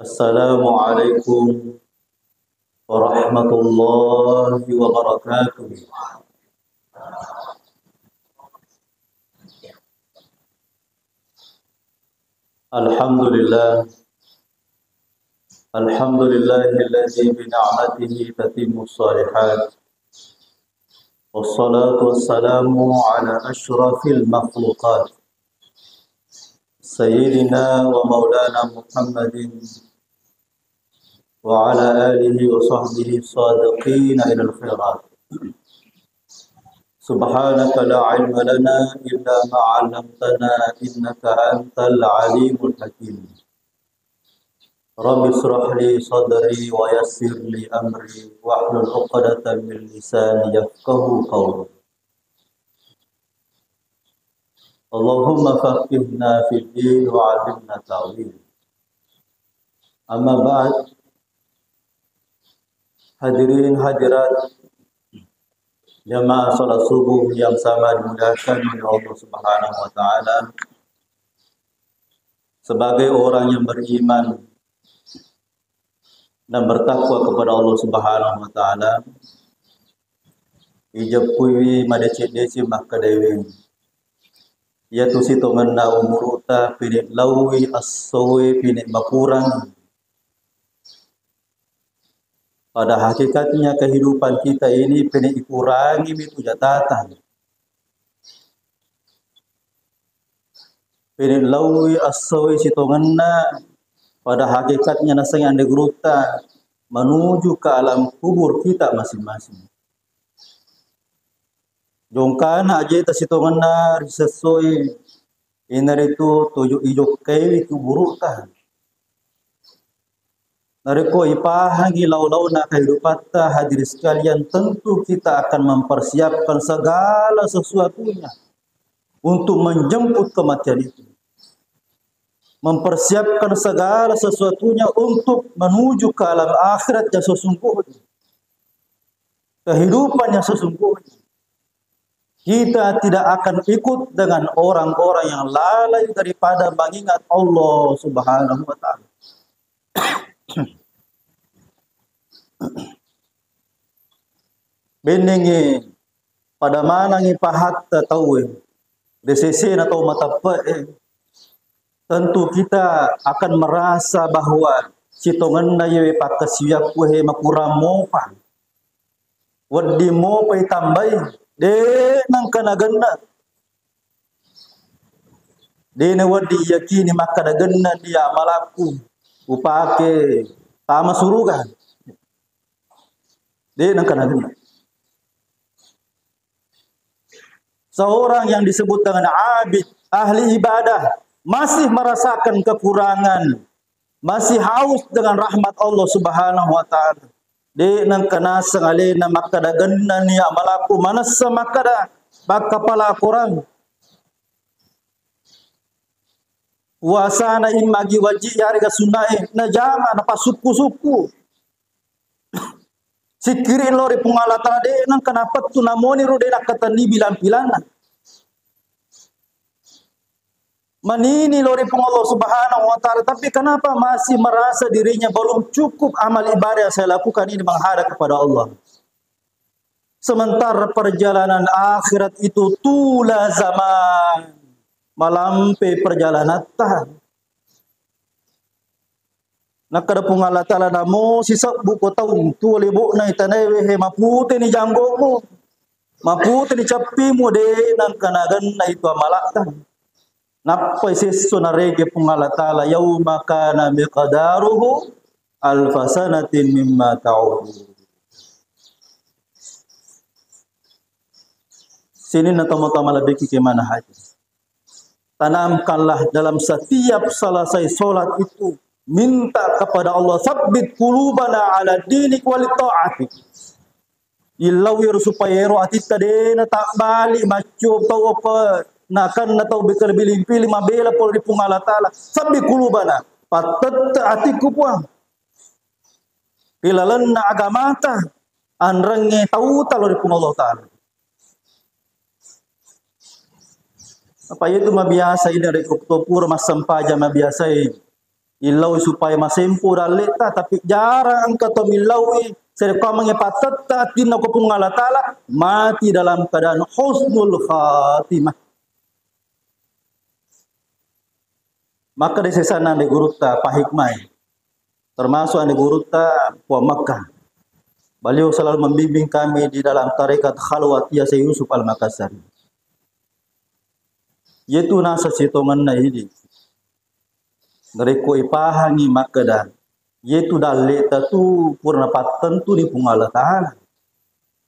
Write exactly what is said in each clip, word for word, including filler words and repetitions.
Assalamualaikum warahmatullahi wabarakatuh. Alhamdulillah. Alhamdulillahilladzi bi ni'matihi tatimmus shalihat. Wassalatu wassalamu ala asyrafil makhluqat, Sayyidina wa maulana Muhammadin wa ala alihi wa sahbihi sadiqina ilal khairat. Subhanaka la ilma lana illa ma 'allamtana innaka antal alimul hakim. Rabbi israh li sadri wa yassir li amri wahlul 'uqdatan min lisani yafqahu qawli. Allahumma faqihna fid din wa 'allimna ta'wil. Amma ba'd. Hadirin hadirat jamaah salat subuh yang sama dimuliakan oleh Allah Subhanahu wa taala. Sebagai orang yang beriman dan bertakwa kepada Allah Subhanahu wa taala, ijeppuiwi madeceng-deceng makkedaewe, iyatu sitongenna umuru'ta pede' laowi essoe pede' makurang. Pada hakikatnya kehidupan kita ini pede' ikurangi mitu jatata. Pede' laowi essoe sitongenna, pada hakikatnya nasengnge anre gurutta menuju ke alam kubur kita masing-masing. Jongkana ajeta sitongenna ri sessoe, iyanaritu tojo ijokkaiwi kuburu'ta. Narekko ipahangi lau-launa kehidupatta, hadirin sekalian, tentu kita akan mempersiapkan segala sesuatunya untuk menjemput kematian itu. Mempersiapkan segala sesuatunya untuk menuju ke alam akhirat yang sesungguhnya. Kehidupan yang sesungguhnya. Kita tidak akan ikut dengan orang-orang yang lalai daripada mengingat Allah Subhanahu wa taala. Bennengngi pada manengngi pahatta tauwe, ri sesena tau mateppe'e, tentu kita akan merasa bahwa sitongenna iyawe pakkasiwiakku he makurang mopa. Wedding mopa itambai, de' nengka nagenna. De' nawedding yakini makkeda genna ni amalakku upake tama suruga. De' nengka nagenna. Seorang yang disebut dengan abid, ahli ibadah, masih merasakan kekurangan, masih haus dengan rahmat Allah Subhanahu wa taala. De' nengka naseng alena makkeda genna ni amalakku, manessa makkeda pakkapala korang. Puasana immagi wajib yarega sunnae najama, napasukku-sukku. Sikkiri lao ri Puang Allah Taala, de' nengka napettu, namoni ro de' nakkatenni bilang-bilanna. Manini lao ri Puang Allah Subhanahu wa Ta'ala, tapi kenapa masih merasa dirinya belum cukup amal ibadah yang saya lakukan ini menghadap kepada Allah? Sementara perjalanan akhirat itu tula zaman, malampe perjalanatta. Nakkeda Puang Allah Taala, namo sisebbu ko tau tuo lebo'na itanaewe, he, maputeni janggomu, maputeni cappimu, de' nengka nagenna itu amalatta. Nappai sesso narege Puang Allah Taala, yauma kana miqdaruhu alfa sanatin mimma ta'udun. Sininna tomatoa malebbiki ke mana haji. Tanamkanlah dalam setiap selesai sholat itu, minta kepada Allah, sabbit qulubana ala dinik wali ta'atik. Illau ero supaya ero atitta de' natabbali, maccio tau apa nakenna tau bekel biling-piling mabela pole ri Puang Allah Taala. Sabbit qulubana, pattette atikku Puang. Ri lalenna agamata, anrengnge tauta lao ri Puang Allah Taala. Apa itu mabiasa ini rekko to pura massempajang mabiasa e. Illaui supaya masempo dalle'ta, tapi jarang engka to millaui sarekkuammengnge pattetta atinna ko Puang Allah Ta'ala, mati dalam keadaan husnul khatimah. Maka de sesana ande gurutta pahikmai, termasuk ande gurutta Puang Makkah. Beliau selalu membimbing kami di dalam tarekat khalwat, iya Syekh Yusuf Al-Makassari. Iyatu nasa sitongenna idi. Narekko ipahangi makkeda, iyatu dalle'ta tu pura napattentuni Puang Allah Ta'ala.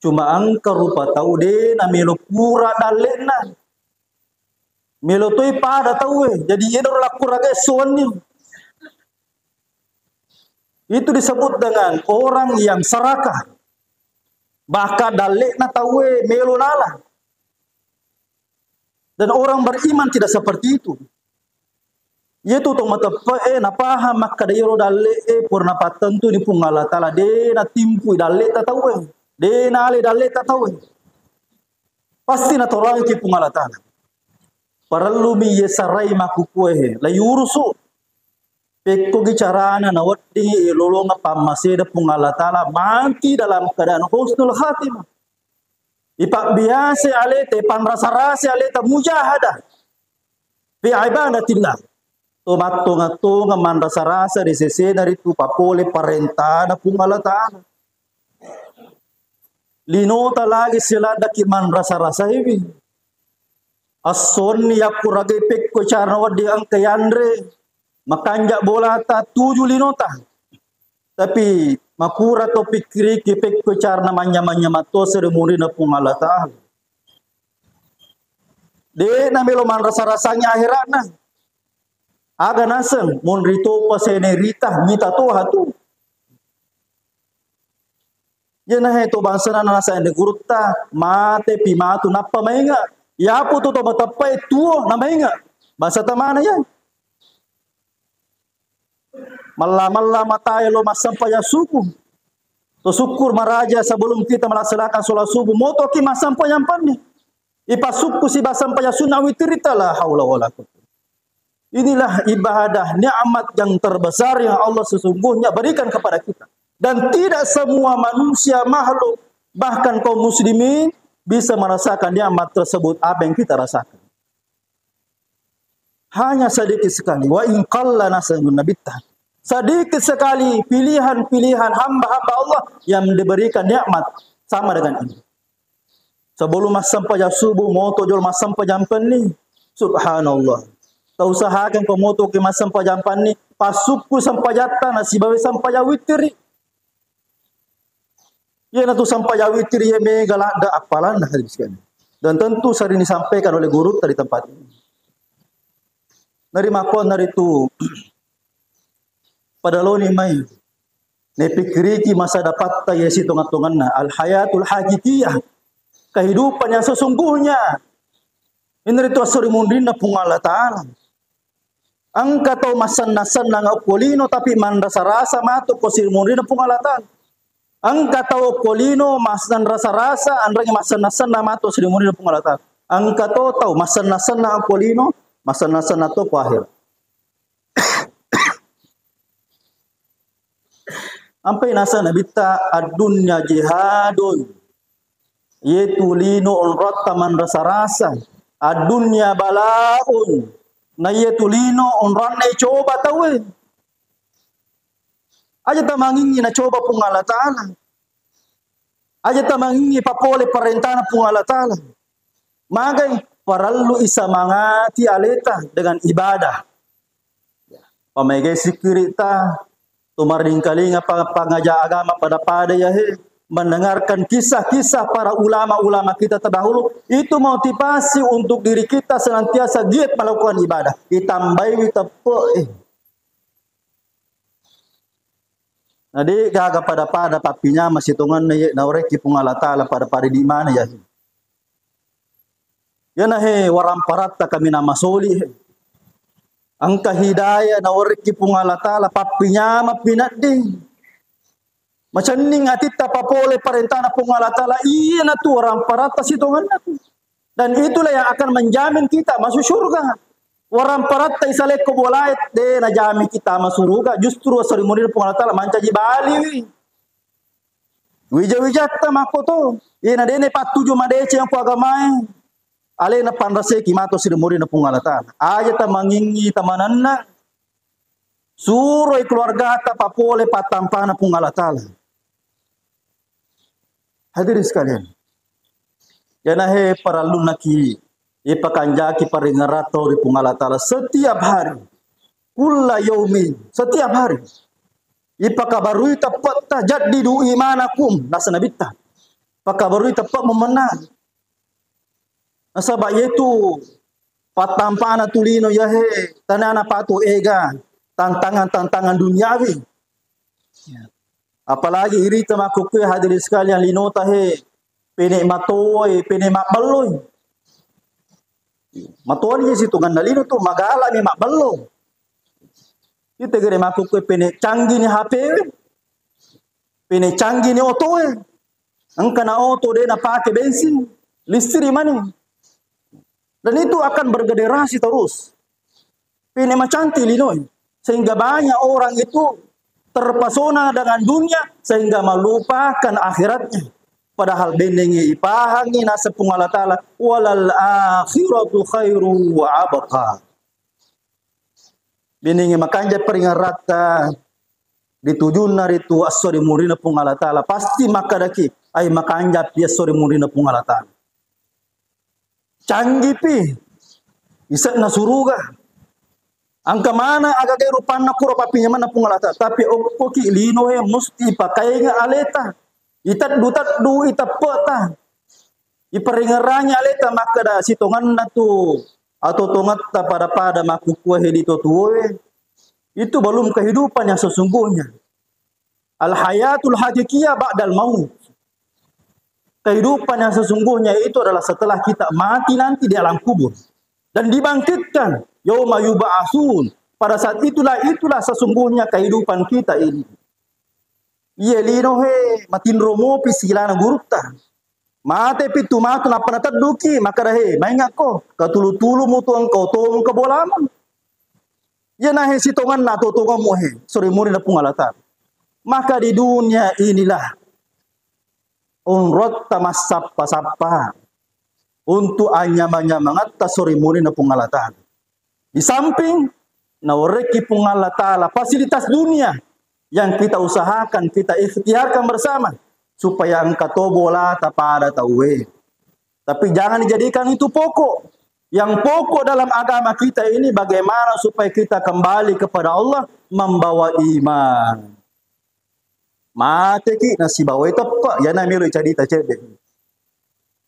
Cuma engka rupa tau de namelo pura dalle'na. Melo toi pada tauwe. Jadi, iyero lakkuraga essowenni. Itu disebut dengan orang yang serakah. Bahkan dalle'na tauwe melo nala. Dan orang beriman tidak seperti itu. Iyatu to mateppe'e napahang makkeda iyero dalle'e pura napattentuni Puang Allah Ta'ala, de natimpui dalle'ta tauwe, de nale dalle'ta tauwe. Pasti natorangiki Puang Allah Ta'ala. Parellumi iye sarai makkukkuehe, la yurusu. Pekkogi carana naweddingi ilolongeng pammaseda Puang Allah Ta'ala, mati dalam keadaan husnul khatimah. Ipabbiase aleta, ipanrasa-rasa aleta mujahadah fi ibadatillah. To mattonga-tonga manrasa-rasa ri sesena ritu papole parentana Puang Allah Ta'ala. Linota lagi siladdaki manrasa-rasaiwi. Assonni yakkuragai pekko cara wedding engka yanre, makanja bolata tuju linota. Tapi makura to pikkiriki pekko carana manyamang-nyamang to seri munrina Puang Allah Ta'ala. De namelo manrasa-rasangi akhiratna. Aga naseng munri topa senerita mita toha tu. Iyanahe to bangsana nasa ende gurutta, mate pi matu nappa mainga. Yapu tu to mateppai tuo na mainga. Bangsa tamana ya. Malla-malla matae lo massempajang subuh. To syukur maraja sebelum kita melaksanakan sholat subuh, motoki massempajang panni. Ipasukku siba sempajang sunnah witirita, la haula wala quwwata. Inilah ibadah nikmat yang terbesar yang Allah sesungguhnya berikan kepada kita. Dan tidak semua manusia makhluk, bahkan kaum muslimin, bisa merasakan nikmat tersebut apa yang kita rasakan. Hanya sedikit sekali. Wa in qalla nasrun nabitta. Sedikit sekali pilihan-pilihan hamba-hamba Allah yang diberikan nikmat sama dengan ini. Sebelum massempajang subuh, moto jolo massempajang penni. Subhanallah. Tausahakan ko moto ki massempajang penni, pasukku sempajatta nasibawa sempajang witiri. Iyanatu sempajang witiri iya mega ladde appalanna hadis kan. Dan tentu sering disampaikan oleh gurutta di tempat ini. Nari makkuannaritu pada loni mai. Napikkiriki masa depatta iya sitonga-tonganna. Al-hayatul hakikiyah. Kehidupan yang sesungguhnya. Inaritu esso ri munrinna Puang Allah Ta'ala. Engka tau massennang-sennang okko lino, tapi manrasa-rasa matu ko siri munrinna Puang Allah Ta'ala. Engka tau okko lino massennang rasa-rasa, anrengngi massennang-sennang matu siri munrinna Puang Allah Ta'ala. Engka to tau massennang-sennang okko lino, massennang-sennang to ko akhirat. Ampai naseng Nabitta, "Ad-dunya jihadun." Iyetu lino onrotta manrasa-rasa. "Ad-dunya balaun." Na iyetu lino onroanna icoba tauwe. Aja tamangingi nacoba Puang Allah Ta'ala. Aja tamangingi papole parentana Puang Allah Ta'ala. Magai parellu isamangati aleta dengan ibadah. Pamaegai sikkiri'ta, tumaringkalinga pa-, pangaja agama pada-pada yahe, mendengarkan kisah-kisah para ulama-ulama kita terdahulu, itu motivasi untuk diri kita senantiasa giat melakukan ibadah. Ditambaiwi teppe'e. Na de gaga pada-pada pappinyama sitongenna ye naorekki Puang Allah Ta'ala pada-pada di mana yahe. Iyana he waramparatta kaminang masoli he. Engka hidayah nawerekki Puang Allah Ta'ala, pappinyama pinadding. Macenning atitta papole parentana Puang Allah Ta'ala, iyanatu waramparatta sitongenna tu. Dan itulah yang akan menjamin kita masuk surga. Waramparatta isalekko bolae, de najamiki tama suruga, justru esso ri murinna Puang Allah Taala mancaji baliwi. Wija-wijatta makkoto, iyena dena pattuju madeceng ko agamae, alena panraseki mato ri murinna Puang Allah Taala. Aja tamangingi tamanenna, suroi keluargata papole pattampana Puang Allah Taala. Hadirin sekalian, iyanahe parellunnaki ipakanjaki paringeratta ri Puang Allah Taala setiap hari. Kulla yaumin, setiap hari. Ipakabarui teppe'ta, jaddidu imanakum, nasa Nabitta. Pakabarui teppe' memmenna. Nasaba yetu pattampana tu lino yahe, tanana patu ega tantangan-tantangan duniawi. Ya. Apalagi irita makkukue hadirin sekalian linota he, pene matoe, pene mabbelloi. Matoani je sitonganna lino tu, magala mi mabbello. Ite gere makkukue pene canggih ni H P we, pene canggih ni oto we. Engka na oto de napake bensin, listrik mani. Dan itu akan bergenerasi terus. Pene macanti linoe. Sehingga banyak orang itu terpesona dengan dunia sehingga melupakan akhiratnya. Padahal bennengngi ipahangi naseng Puang Allah Taala, "Walal akhiratu khairu wa abqa." Bennengngi makanja peringeratta ditujunna ritu esso ri murinna Puang Allah Taala, pasti makkadaki, "Ai, makanja pi esso ri murinna Puang Allah Taala." Canggipi ise'na suruga. Engka maneng agaga rupanna kuro pappinyamenna Puang Allah Taala. Tapi okkoki linoe musti ipakainga aleta. Iteddu-teddu iteppe'ta. Iperingerangi aleta makkeda sitonganna tu atotongetta pada-pada makkukkuahe di to tuoe. Itu belum kehidupan yang sesungguhnya. Al-hayatul haqiqiyah ba'dal maut. Kehidupan yang sesungguhnya itu adalah setelah kita mati nanti di alam kubur dan dibangkitkan, yauma yub'atsun. Pada saat itulah, itulah sesungguhnya kehidupan kita ini. Iye lino he, matinro mopi silana gurutta. Mate pi tu matu nappa natedduki, makkeda, "He, maingakko, katulu-tulu mutu engka otomu, engka bolamu." Iyana he sitonganna atotongammu he, sori murinna Puang Allah Taala. Maka di dunia inilah onrotta massappa-sappa untuk anyamang-nyamangetta sori murinna Puang Allah Taala. Di samping nawerekki Puang Allah Taala fasilitas dunia yang kita usahakan, kita ikhtiarkan bersama supaya engka to bolata pada tauwe. Tapi jangan dijadikan itu pokok. Yang pokok dalam agama kita ini bagaimana supaya kita kembali kepada Allah membawa iman. Mateki nasibawai teppe, iyana melo carita cedde.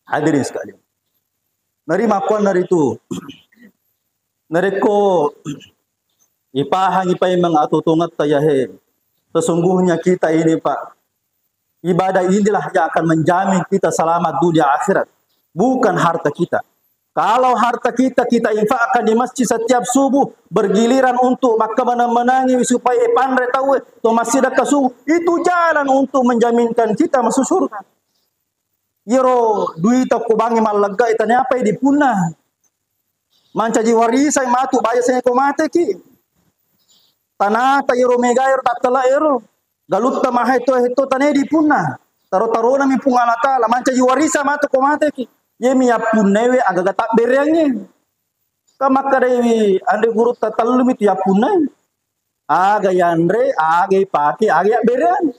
Hadirin sekalian. Nari makkuannaritu, narekko ipahangi paimeng atotongetta yahe, sesungguhnya kita ini, Pak, ibadah inilah yang akan menjamin kita selamat dunia akhirat, bukan harta kita. Kalau harta kita, kita infakkan di masjid setiap subuh, bergiliran untuk makkamanang-manangi supaya panre tauwe to masjid akka subuh, itu jalan untuk menjaminkan kita masuk surga. Iyaro duita ko bangngi mallegga, taniapai dipunna. Mancaji warisai matu baja sengnge ko mateki. Tanata iyaro mega ero tattala ero. Galutta mahetto-hetto tane dipunna. Taro-tarona mi Puang Allah Taala, mancaji warisa matu ko mateki. Yemi yappunnaiwe agaga tabbereangnge. Ka makkedaiwi anre gurutta, tellumi tu yappunnai. Aga yanre, aga ipake, aga yabbereang.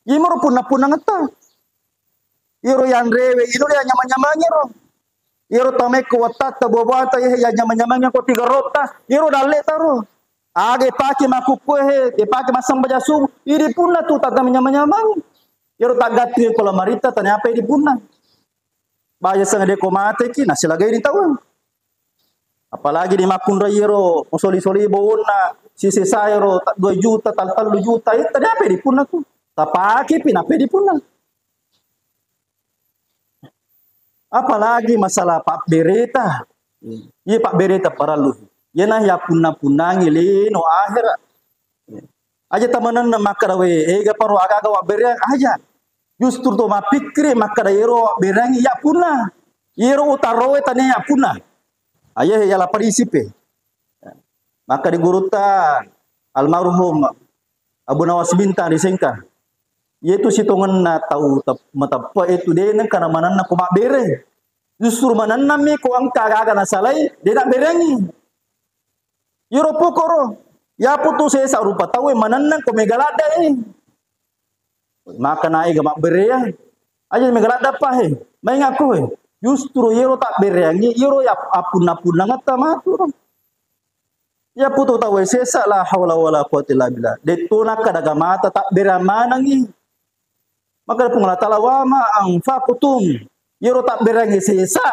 Imaro punna-punnangetta. Iyaro yanrewe, ino ya nyamang-nyamangero. Iyaro tamekko wattatta, buah-buahta, iya ya nyamang-nyamangero ko tigarotta, iyaro dalle'ta ro. Aga ipake makkukkuehe, ipake massembajang subuh, idi punna tu tata nyamang-nyamang. Iyaro taggattu ko lamaritta, taniapai dipunna. Baja sengnge de ko mateki, nasilagaini tauwe. Apalagi di makkunrai ero, musoli-soli bonna, sisesa ero, ta-, dua juta, tal-, tellu juta, eh, tadi apa dipunna tu? Tapakepi, nape dipunna? Apalagi masalah pabbereta. Iya, pabbereta parellu. Iyana yappunna-punnangi lino akhirat. Aja tamanenna makkeda, "We, ega paro aga-aga wabbereang," aja. Justru to mappikkiri makkeda, "Ero wabbereangngi yappunna. Ero utaroe tania yappunna." Aja yala parisipe. Maka di gurutta almarhum Abu Nawas Bintang di Sengkang. Iyatu sitongenna tau tep-, mateppe itu de nengka na manennang ko mabbere. Justru manennang mi ko engka aga-aga nasalai, de nabbereangi. Iyaro pokoro, yaputu sesa rupa tauwe manennang ko mega ladde. Maka naega mabbereang. Aja mega ladde apa he. Maingakko he. Justru iyaro tabbereangi, iyaro ya appunna-punnangetta matu. Yaputu tauwe sesa la haula wala quwwata illa billah. Detto nakkada aga mata tabbereang manengi. Maka Puang Allah Taala, "Wa ma anfaqtum." Iyaro tabbereangi sesa.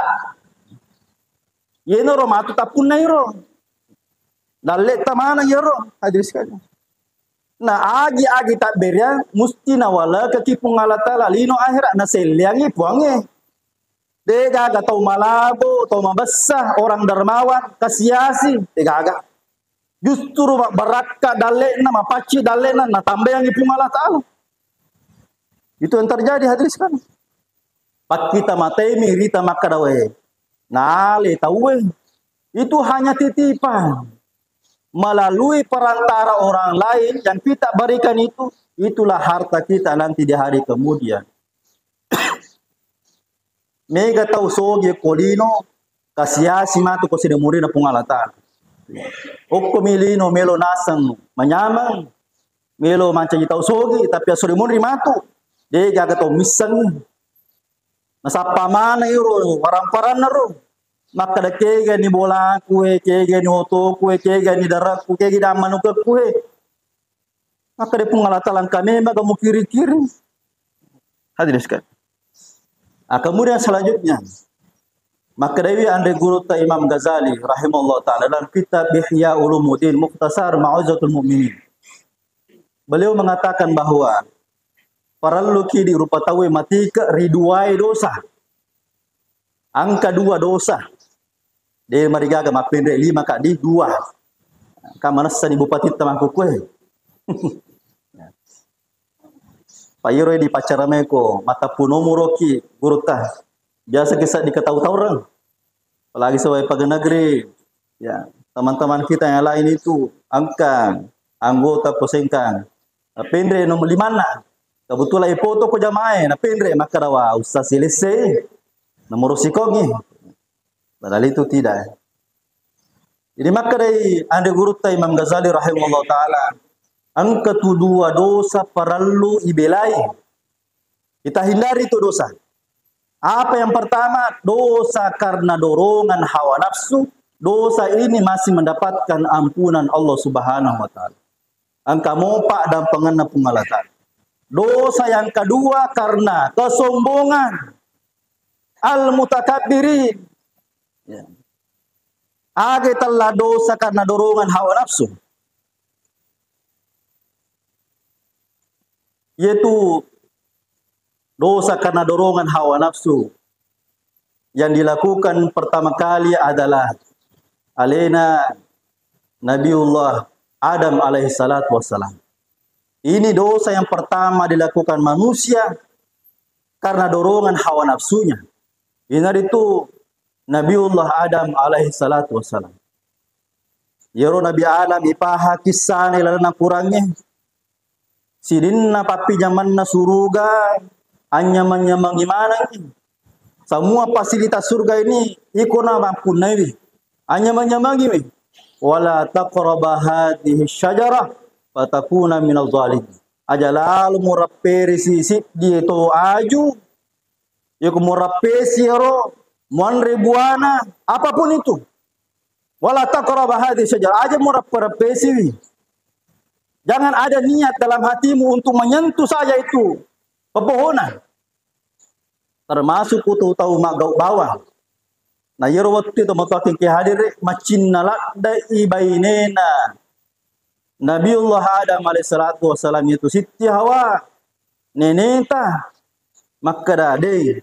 Yenaro matu tappunna iro. Dalle ta maneng iyaro, hadirin sekalian. Nah, agi-agi tabbereang musti nawalekeki Puang Allah Taala lino akhirat, naselleangi Puangnge. Degaga tau malabo, tau mabessa, orang dermawan, kasiasi, degaga. Justru mabbarakka dalle'na, mapacci dalle'na, natambayangi Puang Allah Taala. Itu yang terjadi, hadirin sekalian. Pakkita matemi rita makkadawe, nale tauwe. Itu hanya titipan. Melalui perantara orang lain yang kita berikan itu, itulah harta kita nanti di hari kemudian. Mega tau sogi ko lino, kasiasi matu ko sining muridna Puang Allah Taala. Okkomi lino melo naseng manyameng, melo mancaji tau sogi, tapi aso rimunri matu, degaga tau missengngi. Nasappa maneng iro waramparanna ro. Makkeda, "Kegani bolaku e, kegani otoku e, kegani darakku, kegani ammanukekku e." Makkeda Puang Allah Taala, "Engka memang kamu kiri-kiri." Hadirin sekalian. Ah, kemudian selanjutnya, makkedawi anre gurutta Imam Ghazali rahimahullah taala dalam kitab Ihya Ulumuddin Mukhtasar Mau'izatul Mu'minin. Beliau mengatakan bahwa parelluki di rupa tauwe matike ri duae dosa. Engka dua dosa. De marigaga mappenre lima ka di dua. Ka manessani bupatitta makkukue. Pairo di paccarameko, matappu nomoroki gurutta. Biasa kisah diketahui taureng. Apalagi sebagai pegawai negeri, ya, teman-teman kita yang lain itu engka anggota posengkang. Napenre nomor limanna. Kebetulan ipoto ko jamae, napenre makkadawa ustaz silesse. Nomor sikongi. Padahal itu tidak. Jadi makkadai anre gurutta Imam Ghazali rahimahullah taala, engka tu dua dosa parellu ibelai. Kita hindari itu dosa. Apa yang pertama? Dosa karena dorongan hawa nafsu. Dosa ini masih mendapatkan ampunan Allah Subhanahu wa taala. Engka mopa dampengenna Puang Allah Taala. Dosa yang kedua karena kesombongan. Al-mutakabbirin. Ya. Aga tella dosa karena dorongan hawa nafsu. Yaitu dosa karena dorongan hawa nafsu yang dilakukan pertama kali adalah alena Nabiullah Adam alaihi salatu wassalam. Ini dosa yang pertama dilakukan manusia karena dorongan hawa nafsunya. Inaritu Nabiullah Adam alaihi salatu wassalam. Yero Nabi Adam ipaha kissana ilalenna Kurangnge. Sininna pappijamanna suruga, anyamang-nyamangi manengi. Semua fasilitas surga ini ikona mampunnaiwi. Anyamang-nyamangiwi. Wala taqraba hadhihi syajarah fatakuna minal zalim. Aja lalo murapperi sisi di to aju, yako murappesi ero, muanre buana, apapun itu. Wala taqraba hadhihi syajarah. Aja murappe-rappesiwi. Jangan ada niat dalam hatimu untuk menyentuh saja itu pepohonan. Termasuk ku tau-tau maggau bawang. Nah, yero wettu itu matoaking ke hadir, macinna ladde i bainena Nabiullah Adam alaihi salatu wassalam itu Sitti Hawa, neneta, makkeda, "Dei,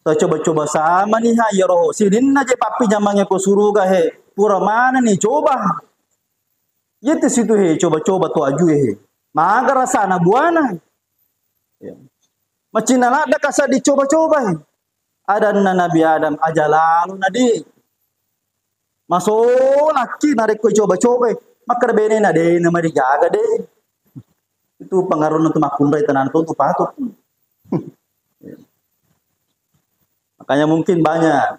to coba-coba samani ha, yero sininna je pappijamangnge ko suruga he, pura manenni coba." Yette situ he, coba-coba to ajue he. Maga rasana buana. Ya. Macinna ladde kasa dicoba-coba he. Adanna Nabi Adam, "Aja lalo nadi." Masolakki narekko coba-coba, makkeda benena de' namarigaga de'. Itu pengaruhna tu makkunrai tanana tu, tu patut. Makanya mungkin banyak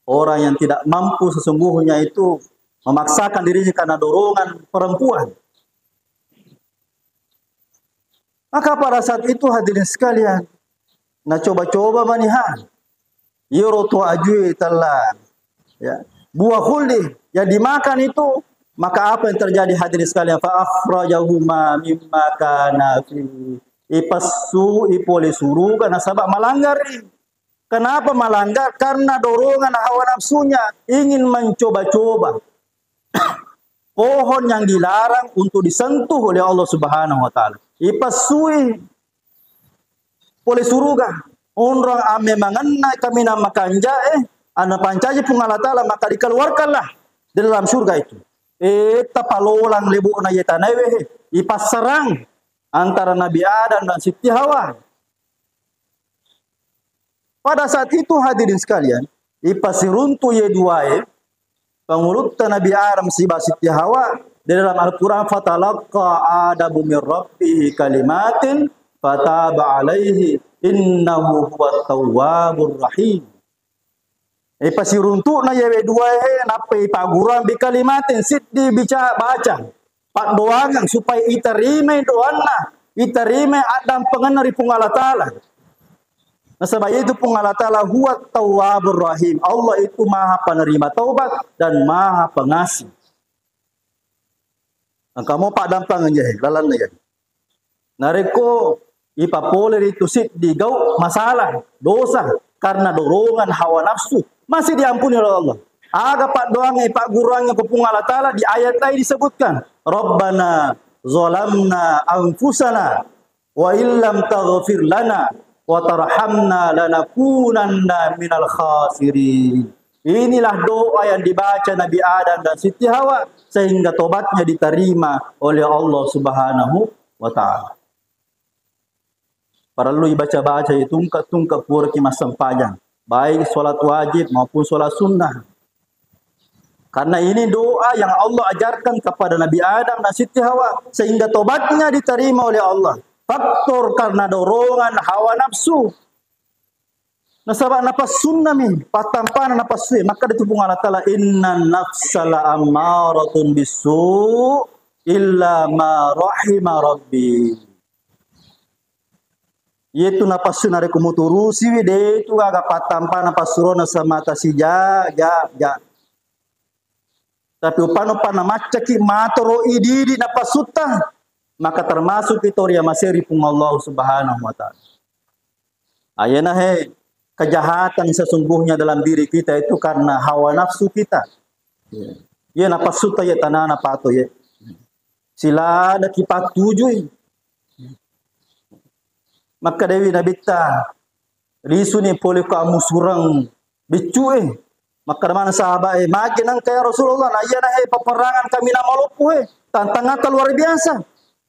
orang yang tidak mampu sesungguhnya itu memaksakan dirinya karena dorongan perempuan. Maka pada saat itu hadirin sekalian, nacoba-coba maniha. Iyaro to ajue tella, ya, buah khuldi yang dimakan itu, maka apa yang terjadi hadirin sekalian? Fa akhrajahuma mimma kana fihi. Ipassu ipole suruga nasaba malanggari. Kenapa melanggar? Karena dorongan hawa nafsunya, ingin mencoba-coba pohon yang dilarang untuk disentuh oleh Allah Subhanahu wa Ta'ala. Ipassui pole suruga. Onrong ammemangenna kaminang makanja'e, anna pancaji Puang Allah Ta'ala, maka dikeluarkanlah di dalam surga itu. Eh, tapalolang lebo'na ye tanaewe, ipassarang antara Nabi Adam dan Siti Hawa. Pada saat itu hadirin sekalian, ipasiruntu ye duae, pangulutta Nabi Adam siba Siti Hawa, di dalam Al-Quran, "Fatalaqqa Adamu min Rabbihi kalimatin fataba alaihi innahu huwa tawwabur rahim." Ipasiruntu'na yewe duae, nappa ipagguruang bi kalimatin, siddi bica-, baca paddoangeng supaya iterimai doanna, iterimai addampengenna ri Puang Allah Ta'ala. Nasaba itu Puang Allah Ta'ala huwa tawwabur rahim. Allah itu maha penerima taubat dan maha pengasih. Engka mo paddampengeng je, lalenna je. Narekko ipapole ritu siddi gau masalah, dosa, karena dorongan hawa nafsu, masih diampuni oleh Allah. Aga paddoangnge, pagguruangnge ko Puang Allah Ta'ala di ayat lain disebutkan, "Rabbana zalamna anfusana wa illam taghfir lana wa tarhamna lanakunanna minal khasirin." Inilah doa yang dibaca Nabi Adam dan Siti Hawa sehingga tobatnya diterima oleh Allah Subhanahu wa Ta'ala. Parellu ibaca-baca, itungke-tungke puraki massempajang, baik sholat wajib maupun sholat sunnah. Karena ini doa yang Allah ajarkan kepada Nabi Adam dan Siti Hawa, sehingga tobatnya diterima oleh Allah. Faktor karena dorongan hawa nafsu. Nasaba napassunnami, pattampana napassu. Makkeda tu Puang Allah Ta'ala, "Inna nafsa la ammaratun bisu illa ma rahima rabbi." Iyatu napassu narekko muturusiwi, de tu aga pattampana passurona semata sija, ja, ja. Tapi upana-upana maccaki matoro idi-idi napasutta, maka termasuk itu ri amaseri Puang Allah Subhanahu wa Ta'ala. Ayana he, kejahatan sesungguhnya dalam diri kita itu karena hawa nafsu kita. Iya napasutta ya tanana pato ya. Siladaki pattujui. Makkedawi Nabitta, "Lisuni pole ko amusureng biccu e." Makkeda maneng sahabat e, "Magi nengka ya Rasulullah, na iyana he peperangan kaminang maloppo e, tantangatta luar biasa.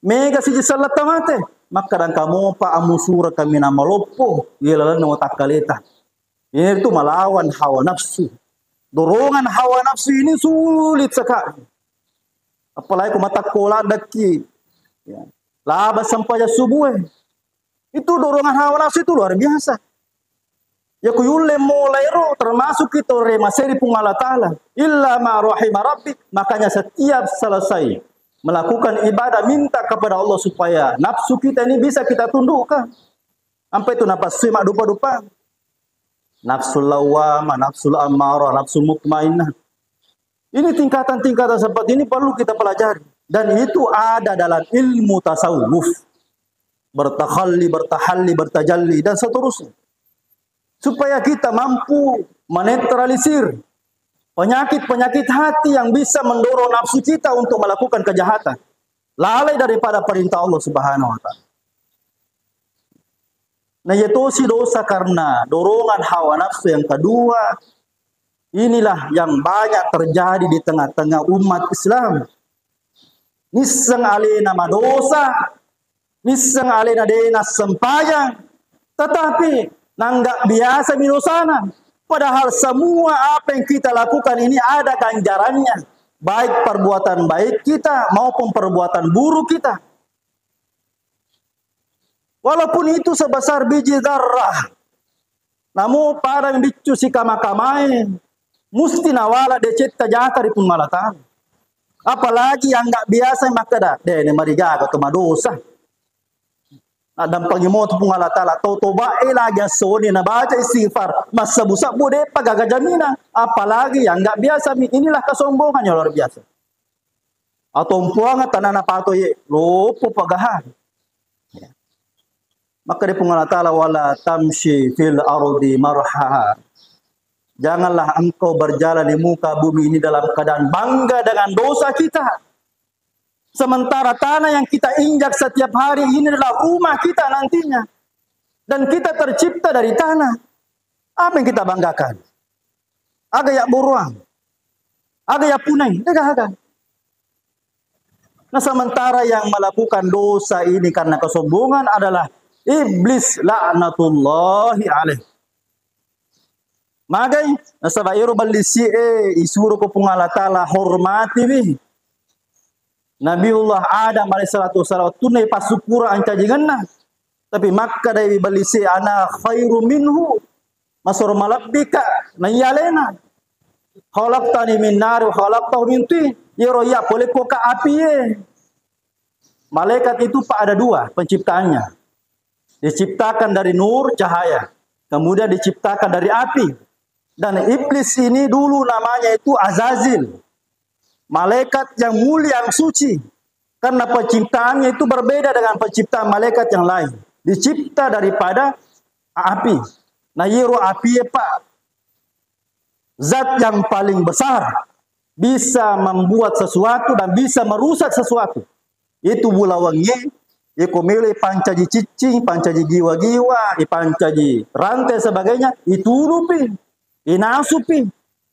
Mega siji selletta mate." Makkeda, "Engka mopa amusureng kaminang maloppo ye lalenna watakkaleta." Ini itu melawan hawa nafsu. Dorongan hawa nafsu ini sulit sekali. Apalagi ko matakko laddaki. Ya. Laba sempajang subuh e. Itu dorongan hawa nafsu itu luar biasa. Ya ku yulle molairo termasuk kita ri amaseri Puang Allah Ta'ala. Illa ma rahima rabbi. Makanya setiap selesai melakukan ibadah, minta kepada Allah supaya nafsu kita ini bisa kita tundukkan. Sampai itu nafsu maddupa-dupa. Nafsul lawwamah, nafsul ammarah, nafsul mutmainnah. Ini tingkatan-tingkatan seperti ini perlu kita pelajari. Dan itu ada dalam ilmu tasawuf. Bertakhalli, bertahalli, bertajalli, dan seterusnya. Supaya kita mampu menetralisir penyakit-penyakit hati yang bisa mendorong nafsu kita untuk melakukan kejahatan. Lalai daripada perintah Allah Subhanahu wa Ta'ala. Nah, yatosi dosa karena dorongan hawa nafsu yang kedua, inilah yang banyak terjadi di tengah-tengah umat Islam. Nisseng alena madosa, nisseng alena de nassempajang, tetapi nanggak biasa mi dosana. Padahal semua apa yang kita lakukan ini ada ganjarannya, baik perbuatan baik kita maupun perbuatan buruk kita. Walaupun itu sebesar biji zarrah, namu pada biccu sikama-kamae, musti nawala decetta jata ri Puang Allah Ta'ala. Apalagi yang nggak biasa makkeda, "Deh, ini marigaga tu madosa." Naddampengi mo tu Puang Allah Ta'ala, tau tobae lagi assoni, nabaca istighfar, massebbu-sebbu, de'pa gaga jaminan. Apalagi yang nggak biasa mi, inilah kesombongan yang luar biasa. Atompoang tanana pato ye, lopo pagaha. Ya. Maka di Puang Allah Ta'ala, "Wala tamshi fil ardi marha." Janganlah engkau berjalan di muka bumi ini dalam keadaan bangga dengan dosa kita. Sementara tanah yang kita injak setiap hari ini adalah rumah kita nantinya. Dan kita tercipta dari tanah. Apa yang kita banggakan? Aga ya buruang. Aga ya punai. De'gaga. Nah, sementara yang melakukan dosa ini karena kesombongan adalah iblis laknatullahi alaih. Magai, nasaba ero ballisi'e isuro ko Puang Allah Ta'ala hormatiwi. Nabiullah Adam alaihi salatu wassalam, wettunna ipassukkura ancajingenna. Tapi makkedai ballisi'e, "Ana khairu minhu." Masoro malebbika naiya alena. "Khalaqtani min nari wa khalaqtahu min tin." Yero iya pole ko ka api e. Malaikat itu, Pak, ada dua penciptaannya. Diciptakan dari nur, cahaya. Kemudian diciptakan dari api. Dan iblis ini dulu namanya itu Azazil. Malaikat yang mulia, yang suci. Karena penciptaannya itu berbeda dengan penciptaan malaikat yang lain. Dicipta daripada api. Nah, yero api ya, Pak. Zat yang paling besar bisa membuat sesuatu dan bisa merusak sesuatu. Itu bulawangnge, iko melo ipancaji ciccing, ipancaji giwa-giwa, ipancaji rantai sebagainya, itunupi, inasupi.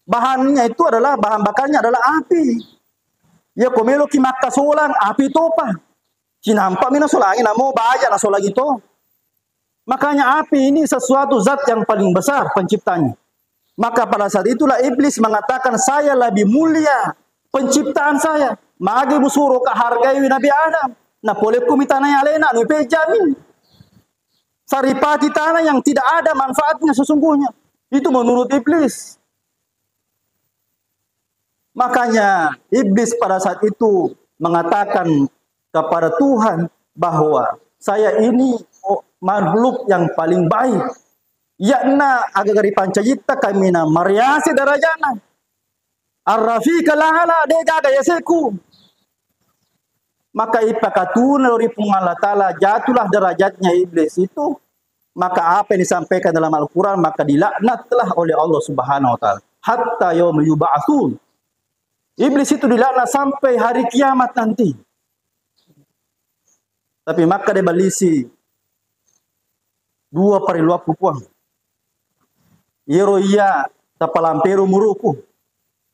Bahannya itu adalah, bahan bakarnya adalah api. Iko melo ki makkasolang, api topa. Cinampa mi nasolangi, namo baja nasolangi to. Makanya api ini sesuatu zat yang paling besar penciptanya. Maka pada saat itulah iblis mengatakan, "Saya lebih mulia penciptaan saya. Magi musuro ka hargai Nabi Adam. Nah, pole ku mitanai alena, anu pejami. Saripati tanah yang tidak ada manfaatnya sesungguhnya." Itu menurut iblis. Makanya iblis pada saat itu mengatakan kepada Tuhan bahwa saya ini, oh, makhluk yang paling baik. Yakna aga-aga ripancajitta kaminang mariase darajana. Ar-rafiqal a'la, de'gaga yaseku. Maka ipakatuna ri Puang Allah Ta'ala, jatuhlah derajatnya iblis itu. Maka apa yang disampaikan dalam Al-Quran, maka dilaknatlah oleh Allah Subhanahu wa Ta'ala. Hatta yauma yub'atsun. Iblis itu dilaknat sampai hari kiamat nanti. Tapi maka dia balisi dua parelluakku, Puang. Iyaro iya tapalampero umuruku.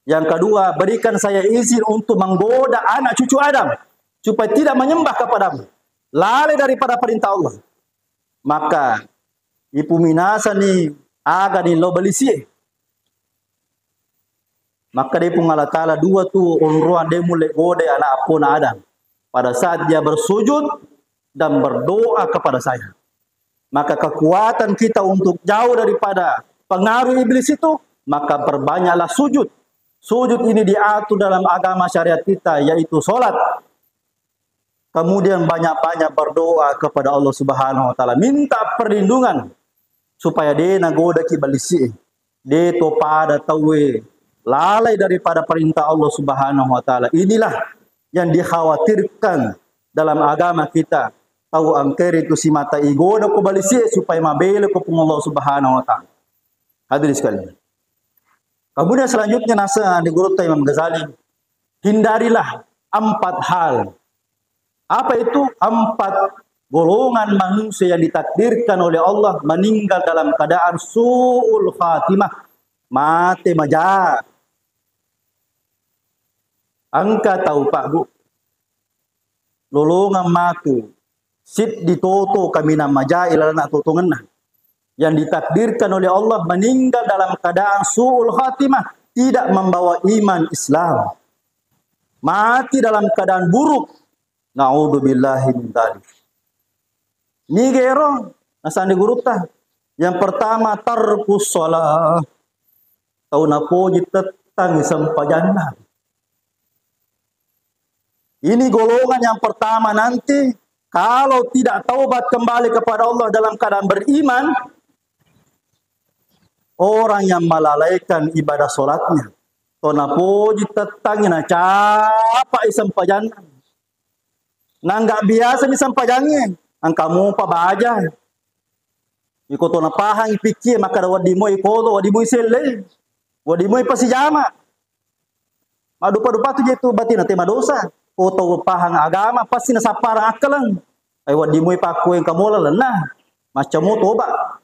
Yang kedua, berikan saya izin untuk menggoda anak cucu Adam supaya tidak menyembah kepadamu, lalai daripada perintah Allah. Maka ipuminasani aga ni lo balisi. Maka dia Puang Allah Ta'ala, dua tu onroang dia mulle godai anak appona Adam pada saat dia bersujud dan berdoa kepada saya. Maka kekuatan kita untuk jauh daripada pengaruh iblis itu, maka perbanyaklah sujud. Sujud ini diatur dalam agama syariat kita, yaitu sholat. Kemudian banyak-banyak berdoa kepada Allah Subhanahu wa Ta'ala, minta perlindungan supaya de nagodaki balisi, de to pada tauwe lalai daripada perintah Allah Subhanahu wa Ta'ala. Inilah yang dikhawatirkan dalam agama kita. Tau angkeri tu simata igoda ko balisi supaya mabele ko Puang Allah Subhanahu wa Ta'ala. Hadirin sekalian. Kemudian selanjutnya nasa di guru Imam Ghazali, hindarilah empat hal. Apa itu? Empat golongan manusia yang ditakdirkan oleh Allah meninggal dalam keadaan su'ul khatimah, mate maja. Engka tau, Pak, Bu, lolongeng matu, siddi toto kaminang maja ilalenna totongenna. yang ditakdirkan oleh Allah meninggal dalam keadaan su'ul khatimah, tidak membawa iman Islam. Mati dalam keadaan buruk. Naudzubillahi min dzalik. Nigero nasandi gurutta. Yang pertama, tarkus shalah. Tau napoji tettang sempajanna. Ini golongan yang pertama nanti, kalau tidak taubat kembali kepada Allah dalam keadaan beriman, orang yang melalaikan ibadah sholatnya. To napoji tettangi, nacapai sempajanna. Nangga biasa mi sempajangnge, engka mupa baja. Iko to napahangi pikkie, makkada wedding moi kodo, wedding moi selle, wedding moi pasijama. Maddupa-dupa tu je tu batina te madosa. Ko tau pahang agama pasti nasapparang akkaleng. Ai wedding moi pakkueng kamola lenna. Maccamu toba.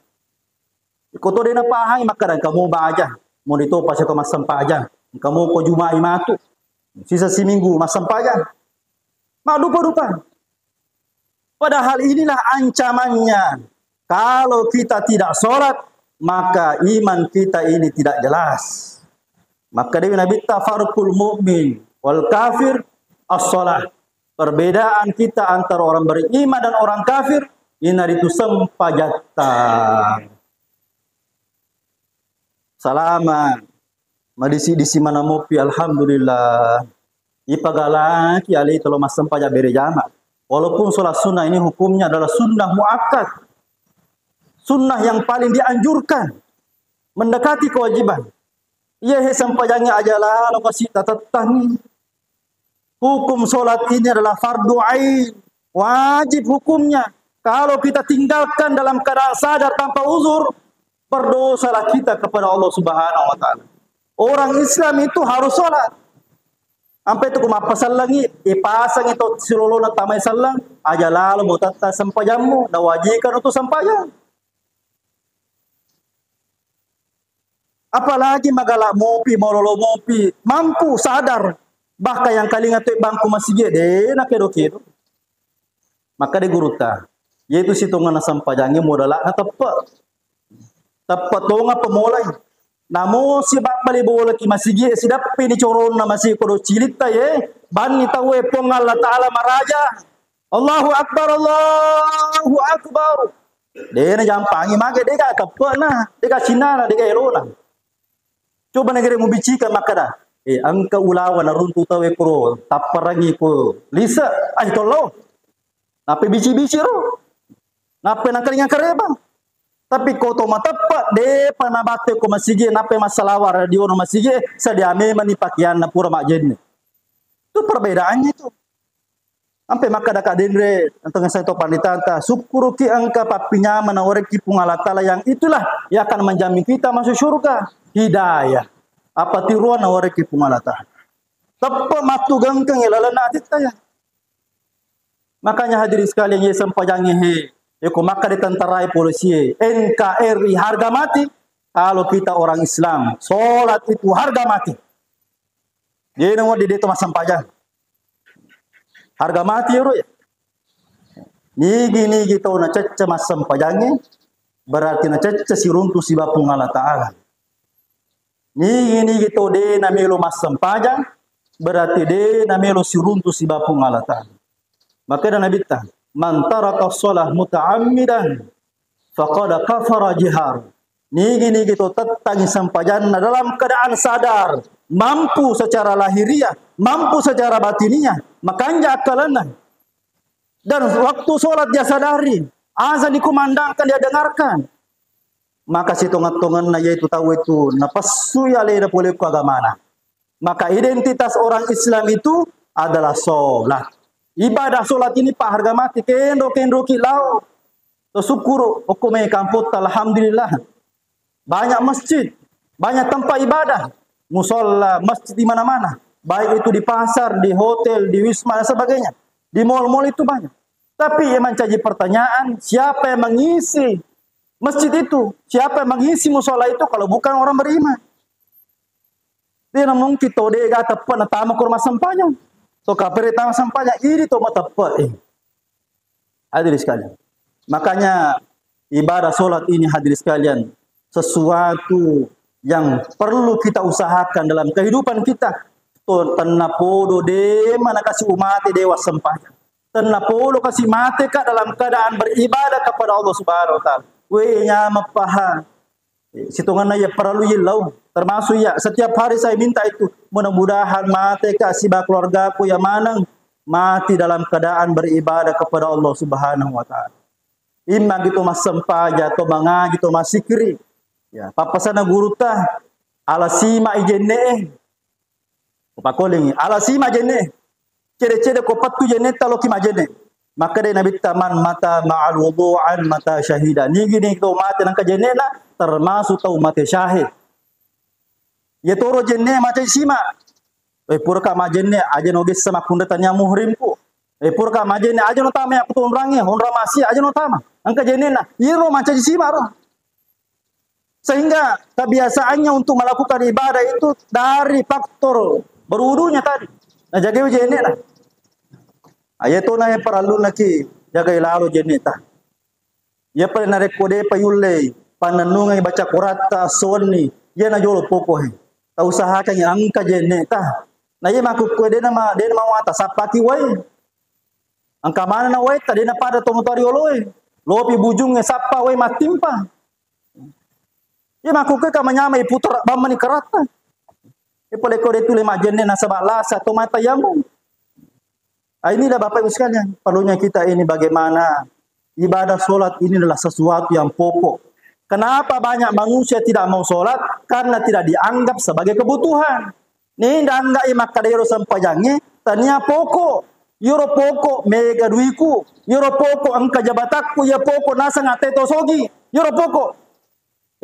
Iko to de napahangi makkada kamu baja. Mau ditopa seko massempajang. Kamu ko jumai matu. Sisa siminggu massempajang. Maddupa-dupa. Padahal inilah ancamannya. Kalau kita tidak sholat, maka iman kita ini tidak jelas. Maka dewi Nabi, tafarqul mu'min wal kafir as-shalah. Perbedaan kita antara orang beriman dan orang kafir, ini itu sempajatta. Salama. Madisi-disi mana mopi, alhamdulillah. Ipagalaki alai tolo massempajang bere jama. Walaupun sholat sunnah ini hukumnya adalah sunnah muakkad. Sunnah yang paling dianjurkan. Mendekati kewajiban. Iya he sempajangnge aja lalo kasi tatettangi. Hukum sholat ini adalah fardu ain, wajib hukumnya. Kalau kita tinggalkan dalam keadaan sadar tanpa uzur, berdosalah kita kepada Allah Subhanahu wa Ta'ala. Orang Islam itu harus sholat. Ampe tu ku mappasellengi, ipasangi to silolona tamai selleng, aja lalo mutatta sempajammu, nawajikan untuk sempajang. Apalagi magala mopi, mololo mopi, mampu sadar, bahkan yang kalinga tu bangku masigi de na kedo-kedo. Maka de gurutta, yaitu sitongenna sempajangnge modalana teppe. Teppe tonga pemolai. Namo sibabbali bolaki masigi, sidappi ni coronna masigi kodo cilitta ye, banni tauwe Puang Allah Ta'ala maraja. Allahu Akbar, Allahu Akbar. De na jampangi mage, dega teppena, dega sinana, dega elona. Coba negeri mubicika makkada, eh, engka ulawa naruntu tau ekoro, tapparangi ko lise, ai tollo. Nape bici-bici ro? Nape nakalinga kareba? Tapi ko to mateppe, depa nabatte ko masigi, nape massalawa radio no masigi, sedia memang ni pakeanna pura majenne. Itu perbedaannya itu. Ampe makkada Kak Denre, tengah saya to panditanta, sukkuruki engka pappinyameng nawarekki Puang Allah Ta'ala yang itulah yang akan menjamin kita masuk surga. Hidayah. Apa tiruan nawarekki Puang Allah Ta'ala. Teppe mattugengkeng lalenna atitta ya. Makanya hadirin sekalian, ye sempajangnge he, yeko makkada tentara e, polisi e, N K R I harga mati. Kalau kita orang Islam, sholat itu harga mati. Ye na wedding de to massempajang. Harga mati ero ya. Nigi-nigi to nacecce massempajangnge, berarti nacecce siruntu siba Puang Allah Ta'ala. Nigi-nigi to de namelo massempajang, berarti de namelo siruntu siba Puang Allah Ta'ala. Makanya Nabi ta, "Man taraka shalah muta'ammidan faqad kafara jihar." Nigi-nigi to tettangi sempajanna dalam keadaan sadar, mampu secara lahiriah, mampu secara batiniah, makanja akkalenna. Dan waktu sholat dia sadari, azan dikumandangkan, dia dengarkan. Maka sitonget-tongenna yaitu tau itu napessui alena pole ku agamana. Maka identitas orang Islam itu adalah sholat. Ibadah sholat ini, Pak, harga mati. Kenro-kenroki lao. Tersyukur, okko mai kampotta, alhamdulillah. Banyak masjid, banyak tempat ibadah, musola, masjid di mana-mana. Baik itu di pasar, di hotel, di wisma, dan sebagainya. Di mall-mall itu banyak. Tapi yang menjadi pertanyaan, siapa yang mengisi masjid itu? Siapa yang mengisi musola itu kalau bukan orang beriman? Dia mungkin to dega teppe na tama ke rumah sempajang. To kapere tama sempajang, ini to mateppe, eh. Hadirin sekalian. Makanya Ibadah sholat ini, hadirin sekalian, sesuatu yang perlu kita usahakan dalam kehidupan kita. To, tennapodo de manakasi umate dewa sempajang. Tennapodo kasi mate ka dalam keadaan beribadah kepada Allah Subhanahu wa Ta'ala. We nyameng paha. Sitongenna iya parellu yillau, termasuk iya, setiap hari saya minta itu, mudah-mudahan mate ka siba keluargaku yang maneng mati dalam keadaan beribadah kepada Allah Subhanahu wa Ta'ala. Imma gitu massempaja, to mangaji, to masikri. Ya, pappasana gurutta, ala sima ijenne'e. Upakolingi, ala sima jenne. Cede-cede ko pettu jenne ta loki majenne. Makkeda Nabitta, "Man mata ma'al wudu'an mata syahida." Nigi-nigi tau mate nangka jenne na, termasuk tau mate syahid. Ye toro jenne maca sima. Eh, pura ka majenne, aja no gessa makkunre tania muhrimku. Eh, pura ka majenne, aja no tama ya kutu onrange, onrang masi, aja no tama. Nangka jenne na, iro maca sima ro. Sehingga kebiasaannya untuk melakukan ibadah itu dari faktor berwudunya tadi. Nah, jaga jenne na. Aye to na parellu naki jaga lalo jenne ta. Iya pale narekko de pa yulle pannennungai baca Qur'atta assowenni, iya na jolo poko he. Ta usahakan engka jenne ta. Na iya makkukku de na ma, de na mawata sappaki wai. Engka maneng na waetta, de na pada tomatoa rioloe. Lopi bujungnge sappa wae mattimpa. Iya makkukue ka manyamai putar bammani karatta. Iya pole ko de tule majenne nasaba lasa to mata yamu. Ah, inilah Bapak Ibu sekalian, perlunya kita ini bagaimana ibadah sholat ini adalah sesuatu yang pokok. Kenapa banyak manusia tidak mau sholat? Karena tidak dianggap sebagai kebutuhan. Ninda anggai makkeda ero sempajangnge tania pokok. Iyaro pokok mega duiku, iyaro pokok engka jabatakku, iya pokok naseng atte tosogi. Iyaro pokok.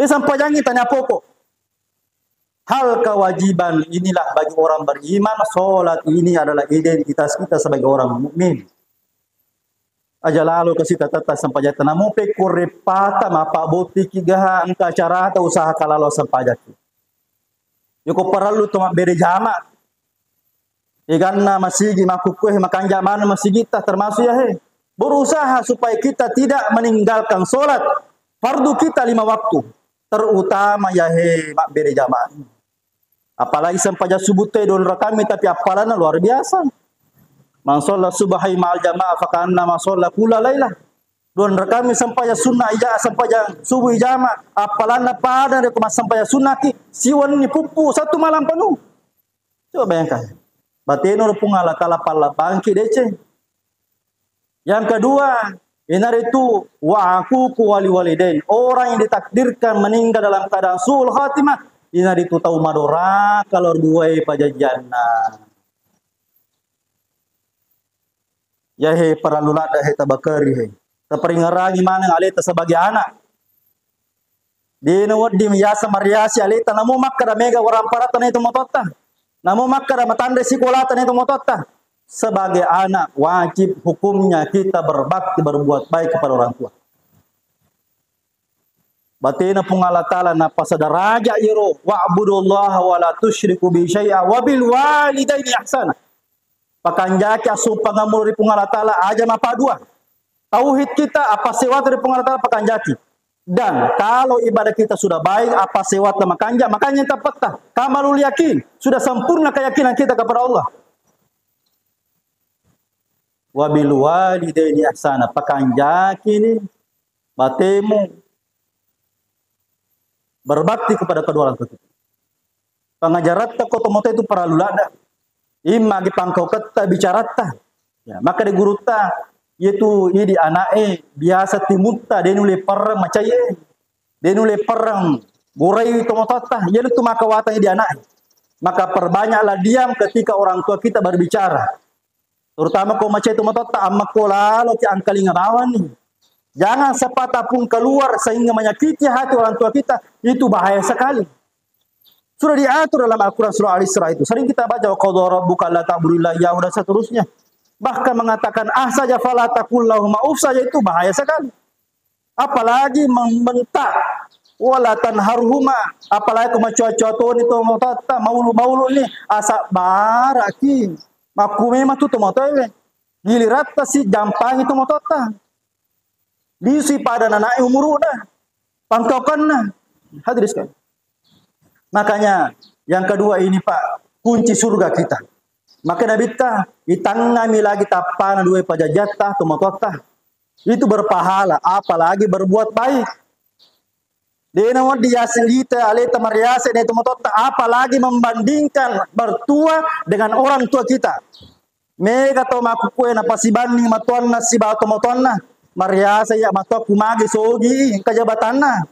Iya sempajangnge tania pokok. Hal kewajiban inilah bagi orang beriman, sholat ini adalah identitas kita sebagai orang mukmin. Aja lalo kasi tatetta sempajatta, namu pekko reppata mapabbottiki gaha engka acarata usaha kalalo sempajaki. Yoko parellu to mabbere jama. Eganna masigi makkukue makanja maneng masigitta termasuk ya he. Berusaha supaya kita tidak meninggalkan sholat fardu kita lima waktu, terutama ya he mabbere jama. Apalagi sempajang subuh te dua rakami tapi appalanna luar biasa. Man shalla subha ma'al jamaah fa ka'annama shalla kulla lailah. Dua rakami sempajang sunnah ija, sempajang subuh ijama, appalanna pada rekko massempajang sunnah ki siwenni puppu satu malam penuh. Coba bayangkan. Bateno Puang Allah Taala pallabangki deceng. Yang kedua, iyanaritu wa aququ wali walidain. Orang yang ditakdirkan meninggal dalam keadaan su'ul khatimah, iyanaritu tau madoraka loro duae pajajianna. Ya he parellu ladde he tabakari he. Taparingerangi maneng aleta sebagai anak. Dena wedding yaseng mariasi aleta namo makkeda mega waramparatta na itu mototta. Namo makkeda matanre sikolata na itu mototta. Sebagai anak wajib hukumnya kita berbakti berbuat baik kepada orang tua. Batena Puang Allah Taala napasada raja iro wa'budullaha wa la tusyriku bi syai'a wa bil walidaini ihsana. Pakanjaki assumpangamu ri Puang Allah Taala aja mapadua. Tauhid kita apa sewata ri Puang Allah Taala pakanjaki. Dan kalau ibadah kita sudah baik, apa sewata makanja, makanya tepetta. Kamalul yakin, sudah sempurna keyakinan kita kepada Allah. Wabil walidaini ihsana, pakanjaki ni batemu berbakti kepada kedua orang tua kita. Pangajaratta ko tomatoa itu parellu ladde. Imma gi pangkauketta bicaratta. Ya, maka di gurutta, yaitu idi anak'e biasa timutta de nulle pareng macai'e. De nulle pareng gorai tomatoatta, yaitu maka watang idi anak'e. Maka perbanyaklah diam ketika orang tua kita berbicara. Terutama ko macai tomatoatta, ammekko lalo ki angkalinga bawang ni. Jangan sepatah pun keluar sehingga menyakiti hati orang tua kita, itu bahaya sekali. Sudah diatur dalam Al-Quran surah Al-Isra itu. Sering kita baca, "Wa qadha rabbuka alla ta'budu illa iyyahu," dan seterusnya. Bahkan mengatakan, "Ah saja fala taqul lahuma uff" saja itu bahaya sekali. Apalagi membentak, "Wala tanharhuma," apalagi ko macoa-coa toni tomatoatta, maulu-maulu ni, asa baraki. Makku memang tu tomatoawe. Giliratta si jampangi tomatoatta. Lisui pada nanae umuru'na, pangkaukanna. Hadirin sekalian. Makanya yang kedua ini, Pak, kunci surga kita. Maka Nabitta, itangngami lagi tappana dua pajajatta, tomatoatta. Itu berpahala, apalagi berbuat baik. Dena wedding yaseng lita aleta mariase ne tomatoatta, apalagi membandingkan bertua dengan orang tua kita. Mega to makkukue napasibanding matuanna sibawa tomatoanna. Mariase iya matuakku magi sogi engka jabatanna.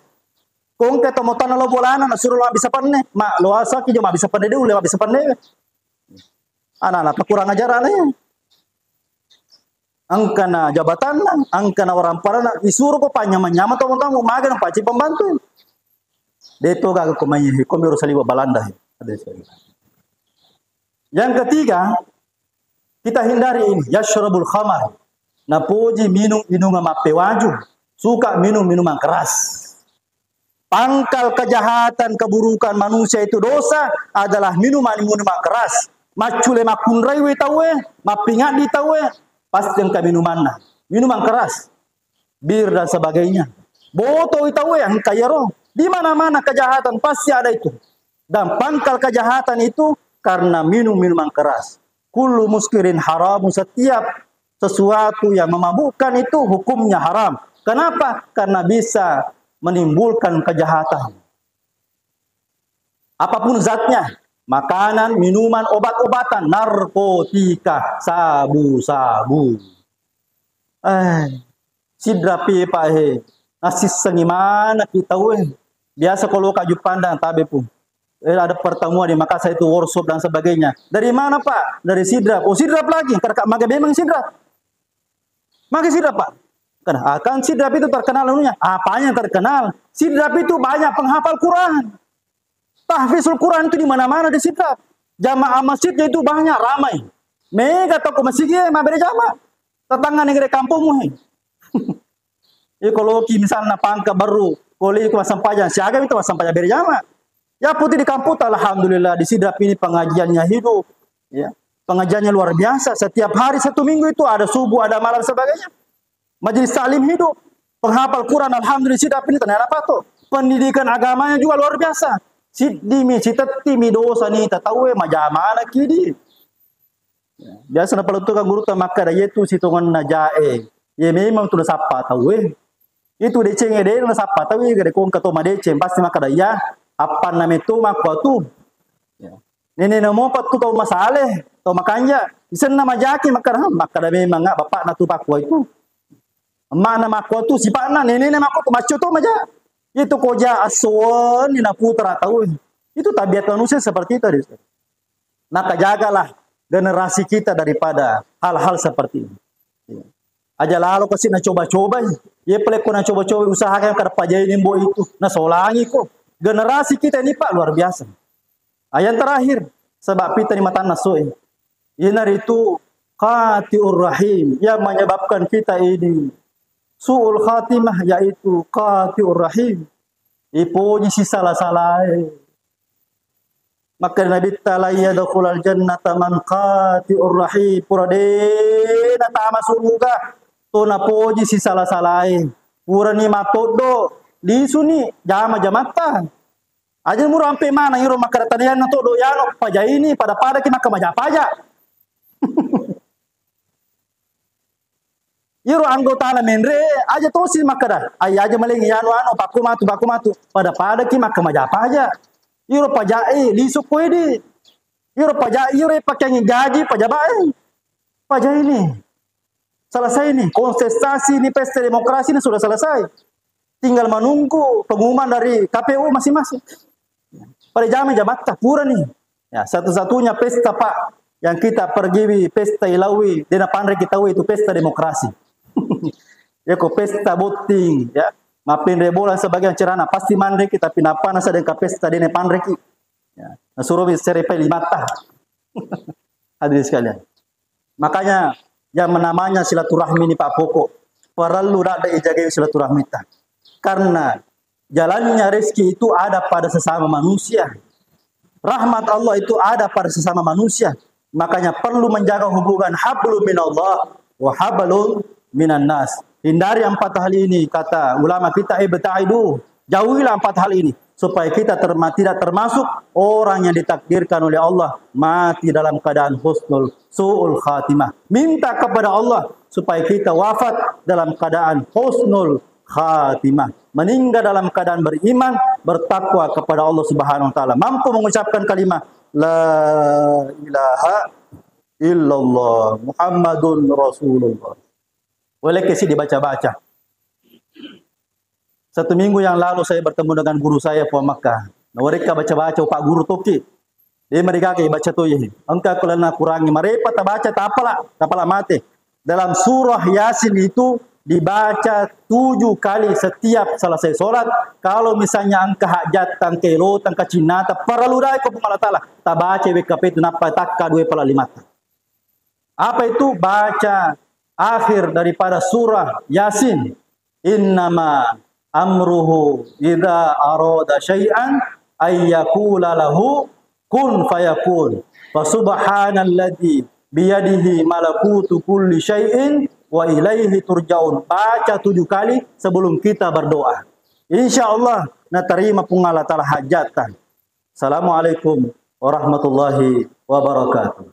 Ko engka tomatoanna lo bolana nasuro lo mabbissa penne. Ma lo asaki jo mabbissa penne de ulle mabbissa penne. Ana-ana pakurang ajarana iya. Engkana jabatanna, engkana orang parana, isuro ko panyama-nyama tomatoammu, magi napaccing pembantu. De to gaga ko mai he, ko mi ro saliwa Balanda he. Ada sekali. Yang ketiga, kita hindari ini, yasyrabul khamar. Napoji minum inungan mappewaju, suka minum minuman keras. Pangkal kejahatan, keburukan manusia itu dosa adalah minuman-minuman keras. Maccule makkunraiwi tauwe, mappingaddi tauwe, pasti engka minumanna. Minuman keras, bir dan sebagainya. Botoi tauwe, engka iyaro. Di mana-mana kejahatan pasti ada itu. Dan pangkal kejahatan itu karena minum minuman keras. Kullu muskirin haramun, setiap sesuatu yang memabukkan itu hukumnya haram. Kenapa? Karena bisa menimbulkan kejahatan. Apapun zatnya, makanan, minuman, obat-obatan, narkotika, sabu-sabu. Eh, sidrapi Pak he, nasissengi manaki tauwe. Biasa kalau kaju pandang tabe pun. Eh, ada pertemuan di Makassar itu workshop dan sebagainya. Dari mana Pak? Dari Sidrap. Oh, Sidrap lagi. Karena maga memang Sidrap. Magi Sidrap, Pak? Kan, ah, kan Sidrap itu terkenal anunya. Apanya yang terkenal? Sidrap itu banyak penghafal Quran. Tahfizul Quran itu di mana-mana di Sidrap. Jamaah masjidnya itu banyak, ramai. Mega toko masigi mabbere jama. Tetangga negeri kampungmu he. Iya, kalau ki misalnya pangka baru, kalau ikut massempajang, siaga itu massempajang bere jama. Ya putih di kampung, alhamdulillah di Sidrap ini pengajiannya hidup. Ya, pengajiannya luar biasa. Setiap hari satu minggu itu ada subuh, ada malam sebagainya. Majelis taklim hidup. Penghafal Quran, alhamdulillah Sidrap ini ternyata apa tuh? Pendidikan agamanya juga luar biasa. Siddi mi, sitetti mi dosa ni tatawe majamana kidi. Ya, biasa napalettukang gurutta makkada, "Iye tu sitongenna jae. Iye memang tu nasappa tauwe. Itu deceng ede nasappa tauwe, gede kongka to madeceng, pasti makkada, iya, appanna meto makkua tu." Ya. Nene na mopa tu tau masale, tau makanja. Isenna majaki makkada, "Hah, makkada memang ah, bapakna tu pakkua itu." Emmakna makkua tu sipakna, nenena makkua tu macco to maja. Itu koja assuwenni naputara tauwe. Itu tabiat manusia seperti itu, Dek. Maka jagalah generasi kita daripada hal-hal seperti ini. Iya. Aja lalo kasi nacoba-cobai. Iya pale ko nacoba-cobai, usahakan kada pajaini mbo itu. Nasolangi ko. Generasi kita ini, Pak, luar biasa. Ah, yang terakhir, sebab pita ni matanna soe. Iyanaritu qati'ur rahim, yang menyebabkan kita ini su'ul khatimah, yaitu qati'ur rahim. Ipoji si sala-salae. Maka Nabi ta, "La yadkhulul jannata man qati'ur rahim." Pura de natama suruga to napoji si sala-salae. Purani matoddo, lisuni jama-jamatta. Aja muro ampe maneng iro makkada tanianna todo yano pajaini, pada-padaki makkamaja paja. Iro anggotana menre aja tosi makkada, "Ai aja malengi yano anu, pakku matu, pakku matu." Pada-padaki makkamaja paja. Iro pajae lisu ko idi. Iro paja, iro pakengi gaji pajabae. Pajaini. Selesai ini, kontestasi ini, pesta demokrasi ini sudah selesai. Tinggal menunggu pengumuman dari K P U masing-masing. Pada jama-jamatta pura nih. Ya, satu-satunya pesta, Pak, yang kita pergi wi, pesta ilaui, dena panre kita wi, itu pesta demokrasi. Ya, ko pesta botting, ya. Mappinre bola sebagian cerana, pasti manre kita pinapana sedengka pesta dena panre ki. Ya, nasuro wi sere pe limata. Hadirin sekalian. Makanya yang namanya silaturahmi ini, Pak, pokok. Perlu ada ijagai silaturahmi ta. Karena jalannya rezeki itu ada pada sesama manusia. Rahmat Allah itu ada pada sesama manusia. Makanya perlu menjaga hubungan hablum minallah wa hablum minan nas. Hindari empat hal ini, kata ulama kita, ibta'idu, jauhilah empat hal ini, supaya kita terma-, tidak termasuk orang yang ditakdirkan oleh Allah mati dalam keadaan husnul, su'ul khatimah. Minta kepada Allah supaya kita wafat dalam keadaan husnul khatimah. Meninggal dalam keadaan beriman, bertakwa kepada Allah Subhanahu wa Ta'ala. Mampu mengucapkan kalimat, "La ilaha illallah Muhammadun Rasulullah." Bolehkah sih dibaca-baca? Satu minggu yang lalu saya bertemu dengan guru saya Puang Makkah. Nawarekka baca-baca, Pak Guru Toki. Dia mereka ke baca tu ye. Engka kalau na kurangi marepa tabaca tapala, tapala mate. Dalam surah Yasin itu dibaca tujuh kali setiap selesai sholat. Kalau misalnya engka hajat, engka elo, engka cinata, parallu dai ko Puang Allah Ta'ala. Tabaca W K P itu napa takka dua pala lima. Apa itu? Baca akhir daripada surah Yasin. Innama amruhu idza arada syai'an ayyakula lahu kun fayakun. Fa subhanalladzi biyadihi malakutu kulli syai'in wa ilaihi turja'un. Baca tujuh kali sebelum kita berdoa. Insya Allah natarima Puang Allah Ta'ala hajatan. Assalamualaikum warahmatullahi wabarakatuh.